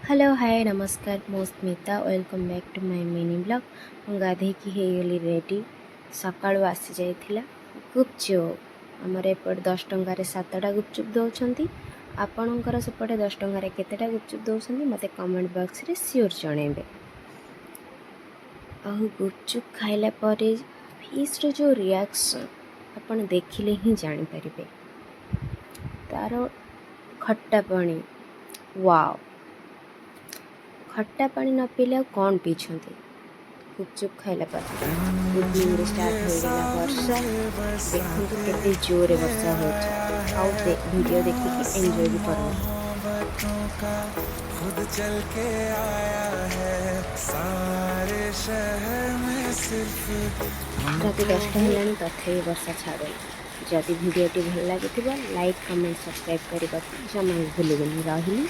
Hello, ହାଏ, ନମସ୍କାର। ମୁଁ Smita. Welcome back to my mini vlog. ମୁଁ ଗାଧେଇକି ହେଇଗଲି ରେଡ଼ି। ସକାଳୁ ଆସିଯାଇଥିଲା ଗୁପଚୁପ୍। ଆମର ଏପଟେ 10 ଟଙ୍କାରେ ସାତଟା ଗୁପଚୁପ୍ ଦେଉଛନ୍ତି। ଆପଣଙ୍କର ସେପଟେ 10 ଟଙ୍କାରେ କେତେଟା ଗୁପଚୁପ୍ ଦେଉଛନ୍ତି, ମୋତେ କମେଣ୍ଟ ବକ୍ସରେ ସିଓର ଜଣେଇବେ। ଆଉ ଗୁପଚୁପ୍ ଖାଇଲା ପରେ ଫେସ୍ର ଯେଉଁ ରିଆକ୍ସନ୍, ଆପଣ ଦେଖିଲେ ହିଁ ଜାଣିପାରିବେ। ତା'ର ଖଟା ପାଣି, ୱାଓ! ଖଟା ପାଣି ନ ପିଇଲେ ଆଉ କ'ଣ ପିଇଛନ୍ତି? ଗୁପଚୁପ୍ ଖାଇଲା ପରେ ଇଭିନିଂରେ ଷ୍ଟାର୍ଟ ହୋଇଗଲା ବର୍ଷା। ଦେଖନ୍ତୁ କେତେ ଜୋରରେ ବର୍ଷା ହେଉଛି ଆଉ ଭିଡ଼ିଓ ଦେଖିକି ଏନ୍ଜୟ ବି କରନ୍ତୁ। खुद चल के आया है सारे शहर में सिर्फ ରାତି 10ଟା ହେଲାଣି, ତଥାପି ବର୍ଷା ଛାଡ଼ୁନି। ଯଦି ଭିଡ଼ିଓଟି ଭଲ ଲାଗିଥିବ, ଲାଇକ୍, କମେଣ୍ଟ, ସବସ୍କ୍ରାଇବ୍ କରିବାକୁ ଜମା ବି ଭୁଲିବେନି। ରହିଲି।